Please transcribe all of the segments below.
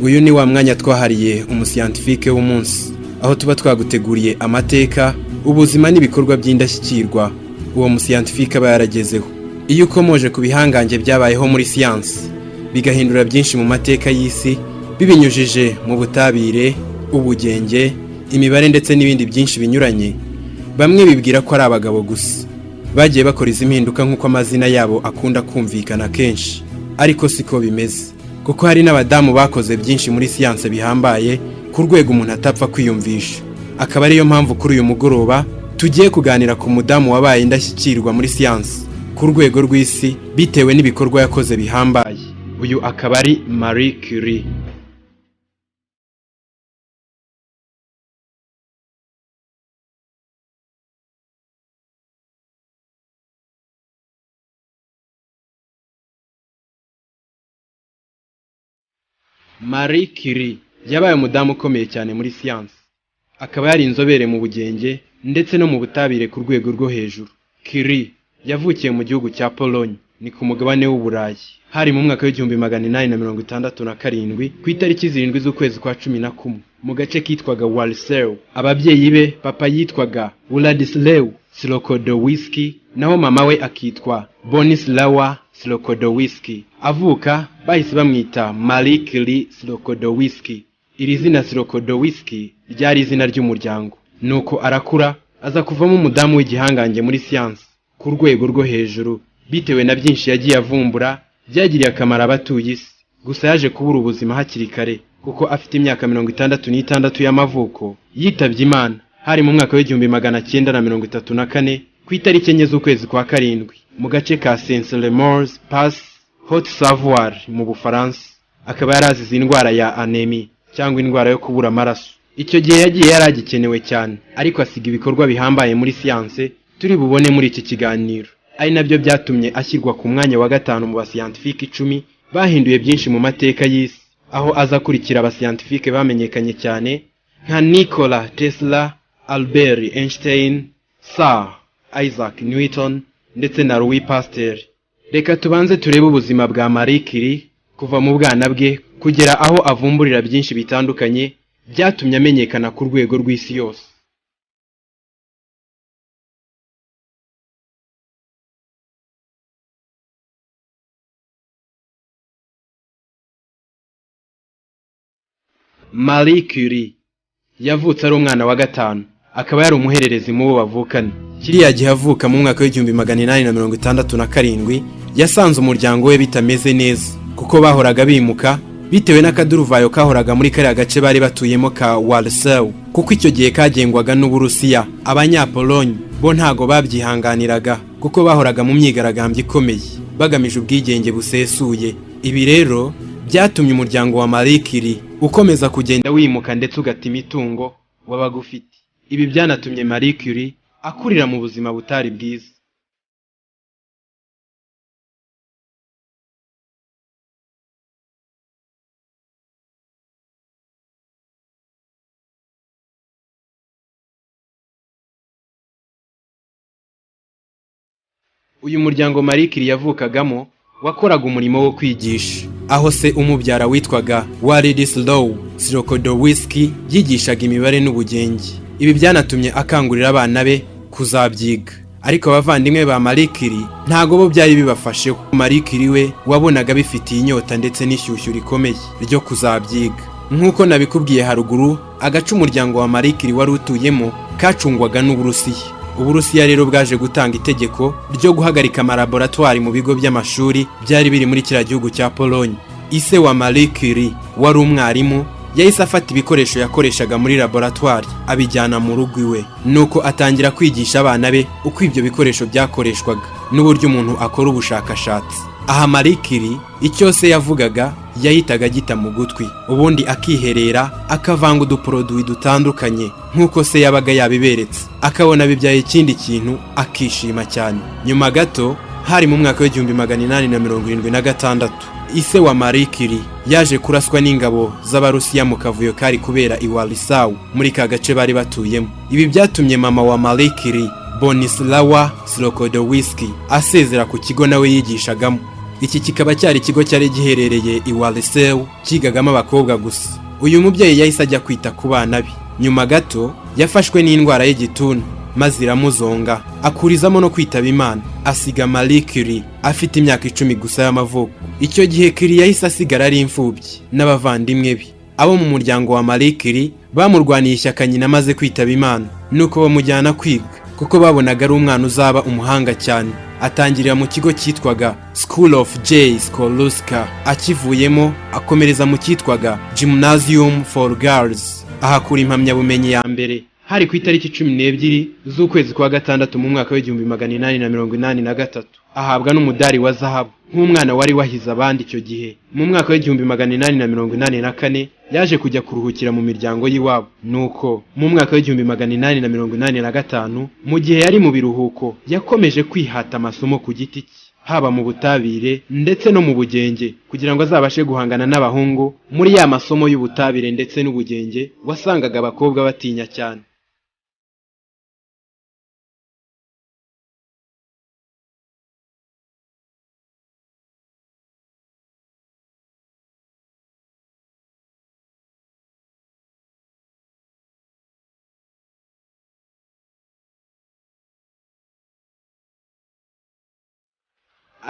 Uyu ni wa mwanya twahariye umusiyantifike w'umunsi, aho tuba twaguteguriye amateka, ubuzima n'ibikorwa by'indashyikirwa uwo musiyantifike aba yaragezeho. Iyo ukomoje ku bihangange byabayeho muri siyansi, bigahindura byinshi mu mateka y'isi, bibinyujije mu butabire, ubugenge, imibare ndetse n'ibindi byinshi binyuranye, bamwe bibwira ko ari abagabo gusa bagiye bakora izi mpinduka nk'uko amazina yabo akunda kumvikana kenshi, ariko siko bimeze, kuko hari n'abadamu bakoze byinshi muri siyanse bihambaye ku rwego umuntu atapfa kwiyumvisha. Akaba ariyo mpamvu kuri uyu mugoroba tugiye kuganira ku mudamu wabaye indashyikirwa muri siyansi ku rwego rw'isi bitewe n'ibikorwa yakoze bihambaye. Uyu akaba ari Marie Curie. Marie Curie yabaye umudamu ukomeye cyane muri siyansi, akaba yari inzobere mu bugenge ndetse no mu butabire ku rwego rwo hejuru. Curie yavukiye mu gihugu cya Pologne, ni ku mugabane w'Uburayi. Hari mu mwaka w'1867 ku itariki 7 z'ukwezi kwa 11 mu gace kitwaga Warsaw. Ababyeyi be, papa yitwaga Wladyslaw Slokodowski naho mama we akitwa Bonislawa Slokodowski. Avuka bahise bamwita Marie Curie Slokodowski. Iri zina Slokodowski ryari izina ry'umuryango. Nuko arakura aza kuvamo umudamu w'igihangange muri siyansi ku rwego rwo hejuru, bitewe na byinshi yagiye avumbura byagiriye akamaro abatuye isi. Gusa yaje kubura ubuzima hakiri kare, kuko afite imyaka 66 y'amavuko yitabye Imana. Hari mu mwaka w'1934 ku itariki 4 z'ukwezi kwa 7 mu gace ka Saint-Lémors Pass, Haute-Savoie mu Bufaransa. Akaba yari azize indwara ya anémie cyangwa indwara yo kubura amaraso. Icyo gihe yagiye yari agikenewe cyane, ariko asiga ibikorwa bihambaye muri siyanse turi bubone muri iki kiganiro, ari nabyo byatumye ashyirwa ku mwanya wa 5 mu basiyantifike 10 bahinduye byinshi mu mateka y'isi, aho aza akurikira abasiyantifike bamenyekanye cyane nka Nikola Tesla, Albert Einstein, Sir Isaac Newton ndetse na Louis Pasteur. Reka tubanze turebe ubuzima bwa Marie Curie kuva mu bwana bwe kugera aho avumburira byinshi bitandukanye byatumye amenyekana ku rwego rw'isi yose. Marie Curie yavutse ari umwana wa 5, akaba yari umuhererezi mu bo bavukana. Kiriya gihe avuka mu mwaka w'1867 yasanze umuryango we bitameze neza, kuko bahoraga bimuka bitewe n'akaduruvayo kahoraga muri kariya gace bari batuyemo ka Warsaw, kuko icyo gihe kagengwaga n'Uburusiya. Abanyapolonye bo ntago babyihanganiraga, kuko bahoraga mu myigaragambyo ikomeye bagamije ubwigenge busesuye. Ibi rero byatumye umuryango wa Marie Curie ukomeza kugenda wimuka ndetse ugata imitungo wabaga ufite. Ibi byanatumye Marie Curie akurira mu buzima butari bwiza. Uyu muryango Marie Curie yavukagamo wakoraga umurimo wo kwigisha, aho se umubyara witwaga Wladyslaw Slokodowski yigishaga imibare n'ubugenge. Ibi byanatumye akangurira abana be kuzabyiga, ariko abavandimwe ba Marie Curie ntago bo byari bibafasheho. Marie Curie we wabonaga bifitiye inyota ndetse n'ishyushyu rikomeye ryo kuzabyiga. Nk'uko nabikubwiye haruguru, agace umuryango wa Marie Curie wari utuyemo kacungwaga n'Uburusiya. Uburusiya rero bwaje gutanga itegeko ryo guhagarika amalaboratwari mu bigo by'amashuri byari biri muri kiriya gihugu cya Pologne. Ise wa Marie Curie wari umwarimu yahise afata ibikoresho yakoreshaga muri laboratwari abijyana mu rugo iwe, nuko atangira kwigisha abana be uko ibyo bikoresho byakoreshwaga n'uburyo umuntu akora ubushakashatsi. Aha Marie Curie icyo se yavugaga yahitaga agita mu gutwi, ubundi akiherera akavanga uduporoduwi dutandukanye nk'uko se yabaga yabiberetse, akabona bibyaye ikindi kintu akishima cyane. Nyuma gato, hari mu mwaka w'1876, ise wa Marie Curie yaje kuraswa n'ingabo z'Abarusiya mu kavuyo kari kubera i Warsaw muri ka gace bari batuyemo. Ibi byatumye mama wa Marie Curie, Bonislawa Slokodowski, asezera ku kigo nawe yigishagamo. Iki kikaba cyari ikigo cyari giherereye i Warsaw, cyigagamo abakobwa gusa. Uyu mubyeyi yahise ajya kwita ku bana be. Nyuma gato yafashwe n'indwara y'igituntu maze iramuzonga, akurizamo no kwitaba Imana, asiga Marie Curie afite imyaka 10 gusa y'amavuko. Icyo gihe Curie yahise asigara ari imfubyi n'abavandimwe be. Abo mu muryango wa Marie Curie bamurwaniye ishyaka nyina amaze kwitaba Imana, nuko bamujyana kwiga kuko babonaga ari umwana uzaba umuhanga cyane. Atangirira mu kigo cyitwaga School of J Skoluska, akivuyemo akomereza mu cyitwaga Gymnasium for Girls, ahakura impamyabumenyi ya mbere. Hari ku itariki 12 z'ukwezi kwa gatandatu mu mwaka w'1883, ahabwa n'umudari wa zahabu nk'umwana wari wahize abandi icyo gihe. Mu mwaka w'1884 yaje kujya kuruhukira mu miryango y'iwabo. Nuko mu mwaka w'1885, mu gihe yari mu biruhuko, yakomeje kwihata amasomo ku giti cye, haba mu butabire ndetse no mu bugenge, kugira ngo azabashe guhangana n'abahungu muri ya masomo y'ubutabire ndetse n'ubugenge wasangaga abakobwa batinya cyane.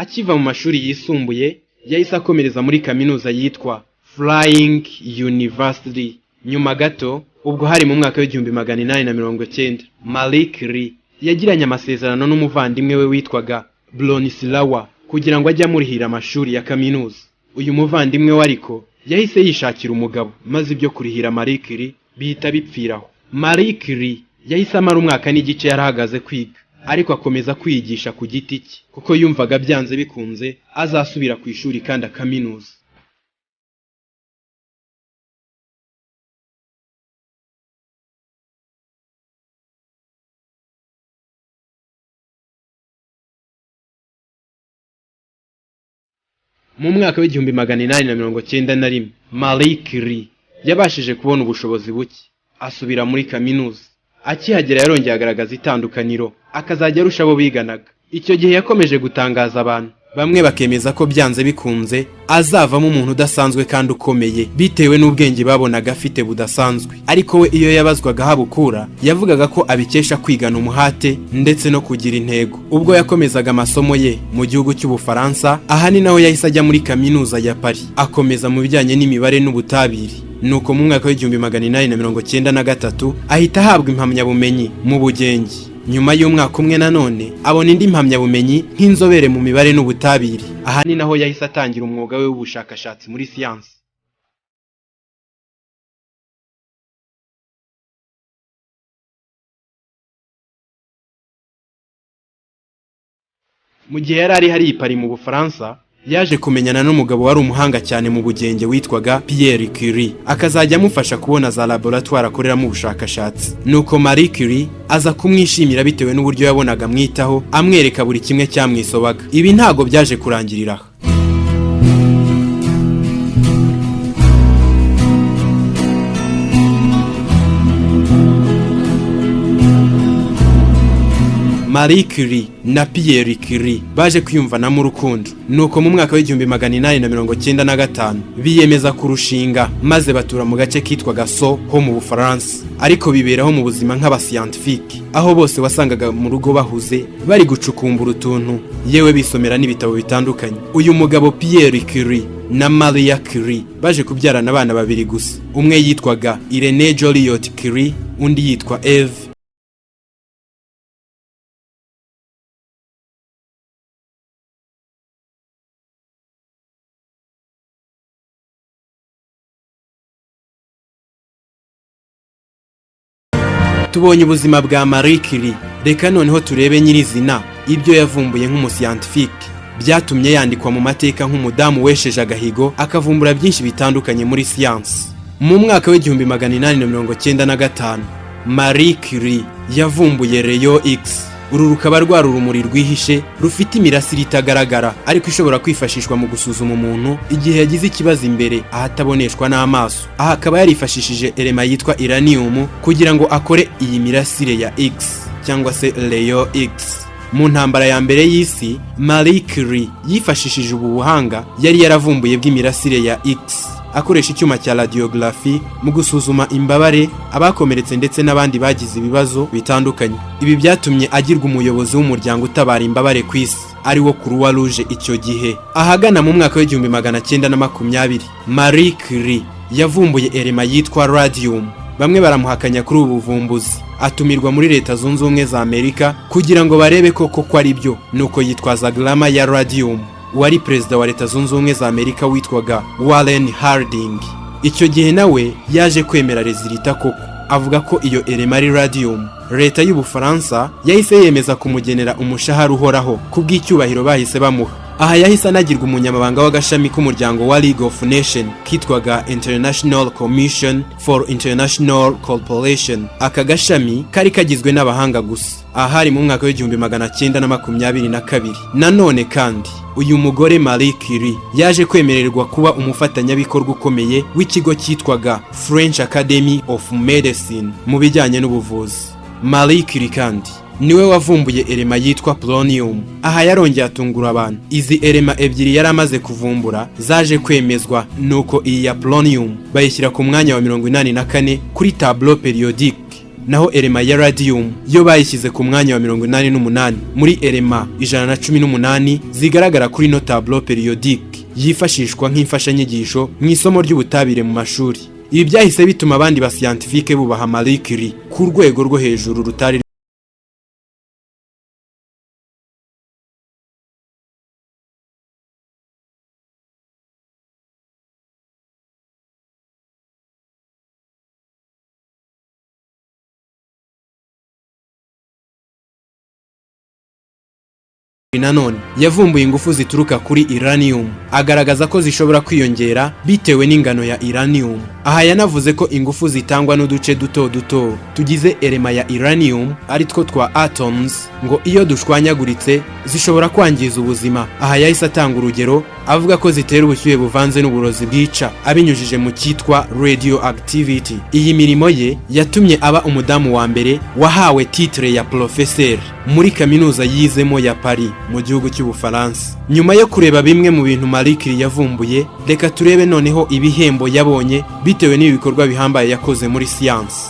Akiva mu mashuri yisumbuye yahise akomereza muri kaminuza yitwa Flying University. Nyuma gato, ubwo hari mu mwaka w'1890, Marie Curie yagiranye amasezerano n'umuvandimwe we witwaga Bronislawa kugira ngo ajye amurihira amashuri ya kaminuza. Uyu muvandimwe we ariko yahise yishakira umugabo, maze ibyo kurihira Marie Curie bihita bipfiraho. Marie Curie yahise amara umwaka n'igice yarahagaze kwiga, ariko akomeza kwiyigisha ku giti cye kuko yumvaga byanze bikunze azasubira ku ishuri kandi akaminuza. Mu mwaka w'1891 Marie Curie yabashije kubona ubushobozi buke, asubira muri kaminuza. Akihagera yarongeye agaragaza itandukaniro, akazajya arusha abo biganaga. Icyo gihe yakomeje gutangaza abantu, bamwe bakemeza ko byanze bikunze azavamo umuntu udasanzwe kandi ukomeye, bitewe n'ubwenge babonaga afite budasanzwe. Ariko we iyo yabazwaga aho abukura, yavugaga ko abikesha kwigana umuhate ndetse no kugira intego. Ubwo yakomezaga amasomo ye mu gihugu cy'Ubufaransa, aha ni naho yahise ajya muri kaminuza ya Paris, akomeza mu bijyanye n'imibare n'ubutabire. Nuko mu mwaka w'1893 ahita ahabwa impamyabumenyi mu bugenge. Nyuma y'umwaka umwe nanone abona indi mpamyabumenyi nk'inzobere mu mibare n'ubutabire. Aha ni naho yahise atangira umwuga we w'ubushakashatsi muri siyansi. Mu gihe yari ari hariya i Paris mu Bufaransa, yaje kumenyana n'umugabo wari umuhanga cyane mu bugenge witwaga Pierre Curie, akazajya amufasha kubona za laboratoire akoreramo ubushakashatsi. Nuko Marie Curie aza kumwishimira bitewe n'uburyo yabonaga amwitaho, amwereka buri kimwe cyamwisobaga. Ibi ntago byaje kurangirira aha. Marie Curie na Pierre Curie baje kwiyumvanamo urukundo, nuko mu mwaka w'1895 biyemeza kurushinga, maze batura mu gace kitwaga Sceaux ho mu Bufaransa, ariko biberaho mu buzima nk'abascientifique, aho bose wasangaga mu rugo bahuze bari gucukumbura utuntu, yewe bisomera n'ibitabo bitandukanye. Uyu mugabo Pierre Curie na Maria Curie baje kubyarana abana babiri gusa, umwe yitwaga Irene Joliot Curie, undi yitwa Eve. Tubonye ubuzima bwa Marie Curie, reka noneho turebe nyirizina ibyo yavumbuye nk'umuscientifique byatumye yandikwa mu mateka nk'umudamu wesheje agahigo, akavumbura byinshi bitandukanye muri siyansi. Mu mwaka w'1895 Marie Curie yavumbuye rayon X. Uru rukaba rwari urumuri rwihishe rufite imirasire itagaragara, ariko ishobora kwifashishwa mu gusuzuma umuntu igihe yagize ikibazo imbere ahataboneshwa n'amaso. Aha akaba yarifashishije element yitwa uranium kugira ngo akore iyi mirasire ya X cyangwa se rayon X. Mu ntambara ya mbere y'isi, Marie Curie yifashishije ubu buhanga yari yaravumbuye bw'imirasire ya X, akoresha icyuma cya radiographie mu gusuzuma imbabare, abakomeretse ndetse n'abandi bagize ibibazo bitandukanye. Ibi byatumye agirwa umuyobozi w'umuryango utabara imbabare ku isi, ari wo Croix Rouge icyo gihe. Ahagana mu mwaka w'1920, Marie Curie yavumbuye élément yitwa radium. Bamwe baramuhakanya kuri ubu buvumbuzi. Atumirwa muri Leta Zunze Ubumwe za Amerika kugira ngo barebe koko ko ari byo, nuko yitwaza garama ya radium. Wari perezida wa Leta Zunze Ubumwe za Amerika witwaga Warren Harding icyo gihe nawe yaje kwemera résultat koko, avuga ko iyo élément ari radium. Leta y'Ubufaransa yahise yemeza kumugenera umushahara uhoraho ku bw'icyubahiro bahise bamuha. Aha yahise anagirwa umunyamabanga w'agashami k'umuryango wa League of Nation kitwaga International Commission for International Cooperation. Aka gashami kari kagizwe n'abahanga gusa. Ahari mu mwaka w'1922. Nanone kandi uyu mugore Marie Curie yaje kwemererwa kuba umufatanyabikorwa ukomeye w'ikigo cyitwaga French Academy of Medicine mu bijyanye n'ubuvuzi. Marie Curie kandi niwe wavumbuye élément yitwa polonium. Aha yarongeye atungura abantu. Izi éléments ebyiri yari amaze kuvumbura zaje kwemezwa, nuko iyi ya polonium bayishyira ku mwanya wa 84 kuri tableau périodique, naho élément ya radium yo bayishyize ku mwanya wa 88 muri éléments 118 zigaragara kuri no tableau périodique yifashishwa nk'imfashanyigisho mu isomo ry'ubutabire mu mashuri. Ibi byahise bituma abandi bascientifiques bubaha Marie Curie ku rwego rwo hejuru rutari Nanone yavumbuye ingufu zituruka kuri uranium, agaragaza ko zishobora kwiyongera bitewe n'ingano ya uranium. Aha yanavuze ko ingufu zitangwa n'uduce duto duto tugize élément ya uranium, ari two twa atoms, ngo iyo dushwanyaguritse zishobora kwangiza ubuzima. Aha yahise atanga urugero avuga ko zitera ubushyuhe buvanze n'uburozi bwica, abinyujije mu cyitwa radioactivity. Iyi mirimo ye yatumye aba umudamu wa mbere wahawe titre ya professeur muri kaminuza yizemo ya Paris mu gihugu cy'Ubufaransa. Nyuma yo kureba bimwe mu bintu Marie Curie yavumbuye, reka turebe noneho ibihembo yabonye bitewe n'ibi bikorwa bihambaye yakoze muri siyansi.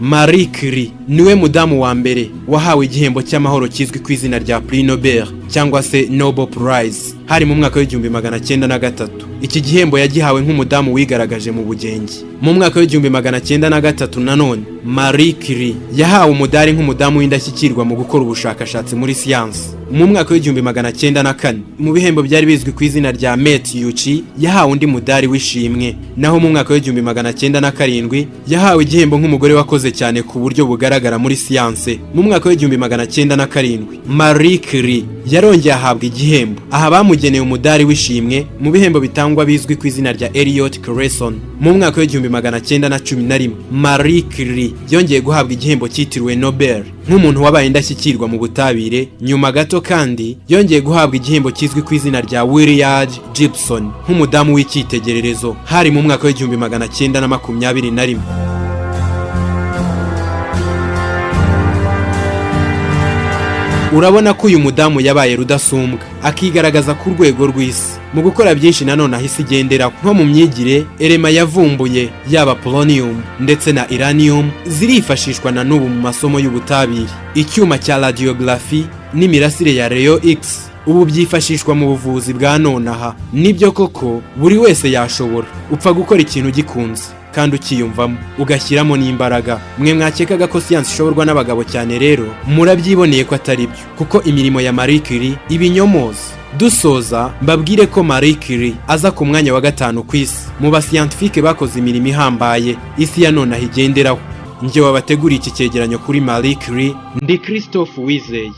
Marie Curie niwe mudamu wa mbere wahawe igihembo cy'amahoro kizwi ku izina rya Prix Nobel cyangwa se Nobel Prize. Hari mu mwaka w'1903. Iki gihembo yagihawe nk'umudamu wigaragaje mu bugenge. Mu mwaka w'1903 nanone, Marie Curie yahawe umudari nk'umudamu w'indashyikirwa mu gukora ubushakashatsi muri siyansi. Mu mwaka w'1904, mu bihembo byari bizwi ku izina rya Met Yuchi, yahawe undi mudari w'ishimwe. Naho mu mwaka w'1907 yahawe igihembo nk'umugore wakoze cyane ku buryo bugaragara muri siyanse. Mu mwaka w'1907 Marie Curie yarongeye ahabwa igihembo. Aha bamugeneye umudari w'ishimwe mu bihembo bitangwa bizwi ku izina rya Elliott Cresson. Mu mwaka w'1911 Marie Curie yongeye guhabwa igihembo cyitiriwe Nobel nk'umuntu wabaye indashyikirwa mu butabire. Nyuma gato kandi yongeye guhabwa igihembo kizwi ku izina rya Willard Gibson nk'umudamu w'icyitegererezo. Hari mu mwaka w'1921. Urabona ko uyu mudamu yabaye rudasumbwa, akigaragaza ku rwego rw'isi mu gukora byinshi. Nanone ahise igenderaho nko mu myigire, élément yavumbuye yaba polonium ndetse na uranium zirifashishwa na n'ubu mu masomo y'ubutabire. Icyuma cya radiographie n'imirasire ya rayon X ubu byifashishwa mu buvuzi bwa nonaha. Nibyo koko, buri wese yashobora, upfa gukora ikintu ugikunze kandi ukiyumvamo, ugashyiramo n'imbaraga. Mwe mwakekaga ko siyansi ishoborwa n'abagabo cyane, rero murabyiboneye ko atari byo, kuko imirimo ya Marie Curie ibinyomoza. Dusoza, mbabwire ko Marie Curie aza ku mwanya wa gatanu ku isi mu bascientifiques bakoze imirimo ihambaye isi ya nonaha igenderaho. Njye wabateguriye iki cyegeranyo kuri Marie Curie ndi Christophe Wizeye.